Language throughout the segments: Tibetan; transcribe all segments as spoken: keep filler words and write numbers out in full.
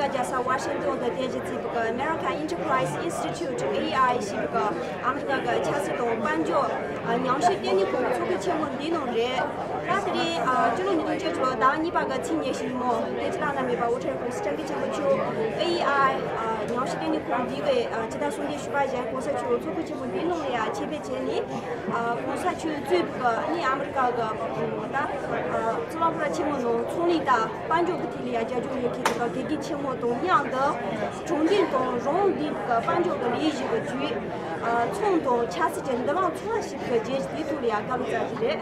རྒྱལ་ས་ཝ་ཤིང་ཏོན་དུ་རྟེན་གཞི་བྱས་པའི་American Enterprise Institute, A E I ཞེས་པའི་ཨ་མི་རི་ཀ་གི་ཆབ་སྲིད་དང་དཔལ་འབྱོར་ཉམས་ཞིབ་ལྟེ་གནས་ཁང་གི་ཚོགས་ཁང་ཆེན་མོ་འདིའི་ནང་རེད། ད་དེ་རིང་ཨ་སྤྱི་ལོ་ཉིས་སྟོང་བརྒྱད་ཅུ་ཟླ་བ་གཉིས་པ་གི་ཚེས་ཉི་ཤུ་ཉིན་མོ་དེ་ཅི་ལ་ན་མེད་པ་འུ་ཕྲུག་གི་སྤྱི་འཐུས་ཆེན་པོ་མཆོག A E I ཉམས་ཞིབ་ལྟེ་གནས་ཁང་འདི་གི་ཨ་ཕྱི་ཟླ་གསུམ་པའི་བཞི་པ་ཞིག་གོང་ས་མཆོག་ཚོགས་ཁང་ཆེན་མོ་འདིའི་ནང་ལ་ཡ་ཆེད་ཕེབས་བྱས་ནས་ཨ་གོང་ས་མཆོག་གཙོས་པའི་ཨ་ནི་ཨ་མི་རི་ཀ་གི་ད་ཨ་གཙུག་ལག་སློབ་གྲྭ་ཆེན་མོ་ནང་ཚོང་ལས་དང་དཔལ་འབྱོར་གྱི་ཐད་ལ་ཡ་རྒྱབ་སྐྱོར་ཡོད་མཁན་དེ་ག་དགེ་རྒན་ཆེན་མོ་དང་མཉམ་དུ་དྲང་བདེན་དང་རང་དབང་ལྡན་པའི་དཔལ་འབྱོར་གྱི་ལས་གཞི་གི་བརྒྱུད་ཨ་ཚོང་དང་ཆབ་སྲིད་ཀྱི་འདུ་ལམ་ཚང་བ་ཞིག་གི་རྗེས་དེའི་ཐོག་ལ་ཡ་བཀའ་སློབ་སྩལ་གྱི་རེད།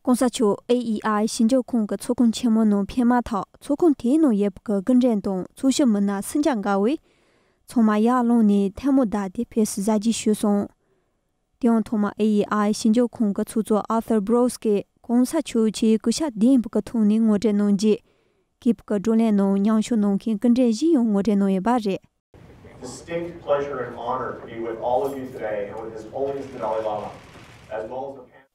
གོང་ས་མཆོག་A E I ཞིབ་འཇུག་ཁང་གི་ཚོགས་ཁང་ཆེན་མོ་ནང་ཕེབས་མ་ཐག་ཚོགས་ཁང་དེའི་ནང་ཡོད་པའི་སྐུ་མགྲོན་དང་ཚོགས་ཞུགས་མི་སྣ་སུམ་བརྒྱ་འགའ་བོས་ཚང་མ་ཡར་ལངས་ནས་ཐལ་མོ་བརྡབས་ཏེ་ཕེབས་བསུ་གཟབ་རྒྱས་ཞུས་སོང་། དེའང་ཐོག་མར་A E I ཞིབ་འཇུག་ཁང་གི་ཚོགས་གཙོ་Arthur Brooks གིས་གོང་ས་མཆོག་ཆེས་སྐུ་ཞབས་ལྡན་པའི་ཐོག་ནས་ངོ་སྤྲོད་གནང་རྗེས། སྐྱིད་པོ་གི་བགྲོ་གླེང་ནང་མཉམ་ཞུགས་གནང་མཁན་སྐུ་མགྲོན་བཞི་ཡང་ངོ་སྤྲོད་གནང་ཡོད་པ་རེད། Distinct pleasure and honor to be with all of you today and with His Holiness the Dalai Lama, as well as the panel.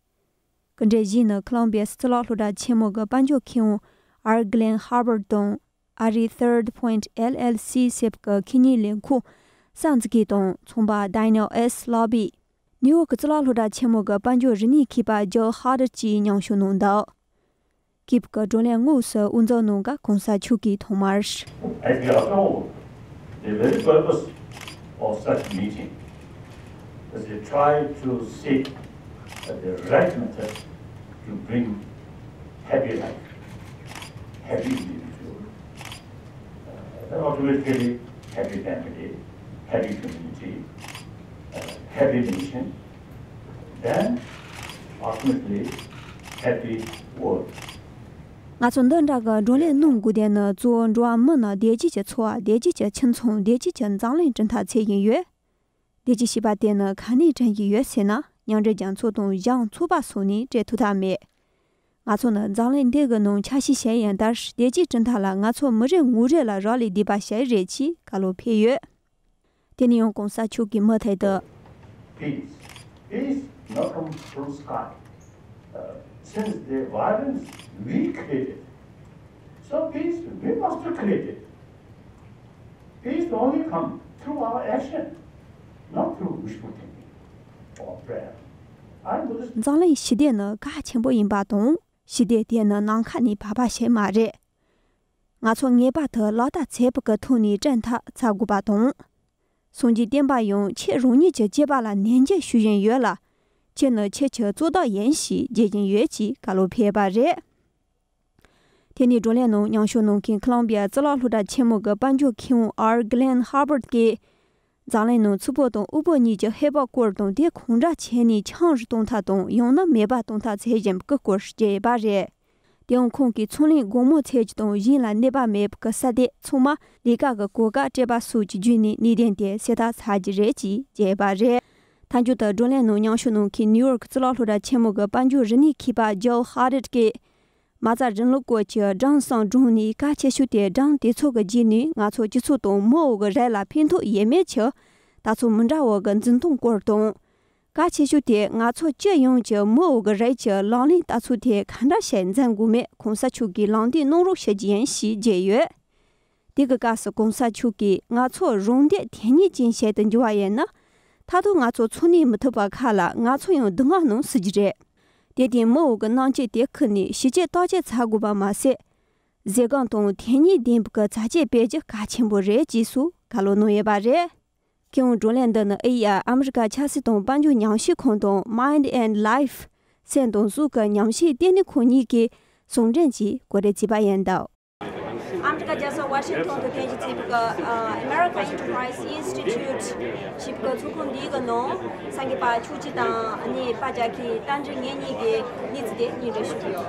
སྐུ་མགྲོན་བཞི་ནི་ཁོ་ལོམ་བི་ཡའི་གཙུག་ལག་སློབ་གྲྭ་ཆེན་མོ་གི་དཔལ་འབྱོར་མཁས་དབང་R Glenn Hubbard དང་། ཨ་རིའི་Third Point L L C ཟེར་བའི་ཁེ་ཉིན་ལས་ཁུངས་གསར་འཛུགས་དང་ཚོང་པ་Daniel S Lobby། ནིའུ་ཡོག་གི་གཙུག་ལག་སློབ་གྲྭ་ཆེན་མོ་གི་དཔལ་འབྱོར་རིག་གནས་མཁས་པ་Joe Harder བཅས་མཉམ་ཞུགས་གནང་འདུག་སྐྱིད་པོ་གི་བགྲོ་གླེང་དངོས་སུ་དབུ་འཛུགས་གནང་སྐབས་གོང་ས་མཆོག་གིས་ཐོག་མར། As we are told, the very purpose of such meeting is to try to seek the right method to bring happy life, happy individual, uh, then automatically happy family, happy community, uh, happy nation, then ultimately happy world. ང་ཚོ་འདི་འདྲ་གི་བགྲོ་གླེང་གནང་དགོས་དོན་ནི་གཙོ་བོ་འགྲོ་བ་མི་རྣམས་བདེ་སྐྱིད་ཀྱི་འཚོ་བ། བདེ་སྐྱིད་ཀྱི་ཁྱིམ་ཚང་། བདེ་སྐྱིད་ཀྱི་འཛམ་གླིང་བསྐྲུན་ཐབས་འཚོལ་བཞིན་ཡོད། བདེ་སྐྱིད་ཞེས་པ་དེ་ནི་ག་ནས་བསྐྲུན་གྱི་ཡོད་ཟེར་ན། མཉམ་འབྲེལ་རྒྱལ་ཚོགས་དང་གཞུང་ཚོགས་པ་སོགས་ནས་སྤྲད་ཐུབ་ཐབས་མེད། ང་ཚོ་ནི་འཛམ་གླིང་འདི་གི་ནང་ཆ་ཤས་བཞག་ཡིན་ལྟར། བདེ་སྐྱིད་བསྐྲུན་ཐབས་ལ་ང་ཚོ་མི་རེ་ངོ་རེ་ལ་རག་ལས་བསྡད་པ་ཞིག་རེད་ཅེས་བཀའ་སློབ་ཕེབས་ཡོད། དེ་ནས་ཡང་གོང་ས་མཆོག་གིས་མུ་མཐུད་དུ། Peace. Peace not come from sky. Uh, since the violence we created, so peace we must create it. Peace only come through our action, not through wishful thinking or prayer. I am Buddhist. འཛམ་གླིང་ཞི་བདེ་ནི་གལ་ཆེན་པོ་ཡིན་པ་དང་། ཞི་བདེ་དེ་ནི་ནམ་མཁའ་ནས་བབས་པ་ཞིག་མ་རེད། ང་ཚོ་ངེས་པར་དུ་ལག་བསྟར་བྱེད་པ་གི་ཐོག་ནས་བསྐྲུན་ཐབས་བྱ་དགོས་པ་དང་། སངས་རྒྱས་བསྟན་པ་ཡང་ཁྱེད་རང་ཉིད་ཀྱི་སྐྱེས་པ་ལ་ནན་བརྗོད་ཞུ་བཞིན་ཡོད་ལ། ཁྱེད་ནི་ཁྱེད་ཀྱི་གཙོ་བདག་ཡིན་ཞེས་བརྗོད་བཞིན་ཡོད་ཅེས་བཀའ་སློབ་ཕེབས་པ་རེད། དེ་ནས་བགྲོ་གླེང་ནང་མཉམ་ཞུགས་གནང་མཁན་ཁོ་ལོམ་བི་ཡ་གཙུག་ལག་སློབ་གྲྭ་ཆེན་མོ་གི་དཔལ་འབྱོར་མཁས་དབང་R Glenn Hubbard གིས། འཛམ་གླིང་ནང་ཕྱུག་པོ་དང་དབུལ་པོ་གཉིས་ཀྱི་ཧེ་བག་སྐོར་དང་། དེ་གང་འདྲ་བྱས་ནས་ཆུང་རུ་གཏོང་ཐབས་དང་། ཡང་ན་མེད་པར་གཏོང་ཐབས་བྱེད་བཞིན་པའི་སྐོར་བརྗོད་ཡོད་པ་རེད། དེའང་ཁོང་གིས་ཚོང་ལས་སྒོ་མོ་ཚོས་ཀྱི་དང་གཞན་ལ་གནོད་པ་མེད་པའི་ས་དེ་ཚང་མ་ལས་ཀ་གི་གོ་སྐབས་སྤྲད་པ་སོགས་ཀྱི་བརྒྱུད་ནས་གནད་དོན་དེ་སེལ་ཐབས་བྱ་རྒྱུ་རེད་ཅེས་བརྗོད་ཡོད་པ་རེད། མཐའ་མཇུག་ཏུ་བགྲོ་གླེང་ནང་མཉམ་ཞུགས་གནང་མཁན་ནིའུ་ཡོག་གཙུག་ལག་སློབ་གྲྭ་ཆེན་མོ་གི་དཔལ་འབྱོར་རིག་གནས་མཁས་པ་Joe Harder གིས། མ་རྩ་རིང་ལུགས་སྐོར་གྱི་སྦྲང་བསམ་སྒྲུང་ནི་གལ་ཆེ་ཤོས་དེ། སྦྲང་དེ་ཚོ་གི་རྗེས་ནས་ང་ཚོ་སྤྱི་ཚོགས་དང་མི་འོག་གི་རིགས་ལ་ཕན་ཐོགས་ཡོད་མེད་ཀྱི་ལྟ་ཚུལ་མི་འདྲ་བ་གི་འཛིན་སྟངས་སྐོར་དང་། གལ་ཆེ་ཤོས་དེ་ང་ཚོ་སྤྱི་ཡོངས་ཀྱི་མི་འོག་གི་རིགས་ཀྱི་ལག་ལེན་ལྟ་ཚུལ་དེ་ག་འདྲ་ཞིག་འཛིན་དགོས་མེད་གོང་ས་མཆོག་གིས་ལམ་སྟོན་གནང་རོགས་ཞུ་རྒྱུ་ཡིན་ཞེས་བརྗོད་ཡོད། དེ་གི་སྐབས་སུ་གོང་ས་མཆོག་གིས་ང་ཚོ་རང་བདེ་དོན་གཉེར་ཅན་ཞིག་ཏུ་འགྱུར་བ་ཡིན་ན། མཐར་ཐུག་ང་ཚོ་འཚོ་གནས་མི་ཐུབ་པ་ཁག་ལ་ང་ཚོ་ཡང་སྡུག་བསྔལ་གནང་སྲིད་ཀྱི་རེད། དེ་དེ་མི་འོག་གི་སྣང་བཅས་དེ་ཁུར་ནས་ཞི་བྱེད་བརྟག་དཔྱད་བྱ་དགོས་པ་མ་ཟད། བཟོད་སྒོམ་དང་དོན་གཉེར་ལྡན་པའི་བྱ་སྤྱོད་སྤེལ་རྒྱུ་གལ་ཆེན་པོ་རེད་ཅེས་སུ་བཀའ་སློབ་གནང་ཡོད་པ་རེད། མཁས་དབང་བགྲོ་གླེང་འདི་ནི་ཨེ་ཡི་ཨ་མི་རི་ཀ་ཆབ་སྲིད་དང་དཔལ་འབྱོར་ཉམས་ཞིབ་ཁང་དང་Mind and Life སེམས་དང་གཟུགས་ཀྱི་ཉམས་ཞིབ་ལྟེ་གནས་ཁང་གཉིས་ཀྱིས་ཟུང་འབྲེལ་གྱིས་གོ་སྒྲིག་བྱས་པ་ཡིན་འདུག་ཨ་མི་རི་ཀ་རྒྱལ་ས་ཝ་ཤིང་ཊོན་དུ་རྟེན་གཞི་བྱས་པའི་American Enterprise Institute ཞེས་པའི་ཚོགས་ཁང་འདིའི་གི་ནང་སངས་རྒྱས་པ་ཆོས་སྐྱིད་དང་ཨ་ནི་པ་ཇ་ཁི་རྟ་མགྲིན་ངེད་གཉིས་ཀྱིས་གནས་ཚུལ་དེ་སྙན་སྒྲོན་ཞུ་གི་ཡོད།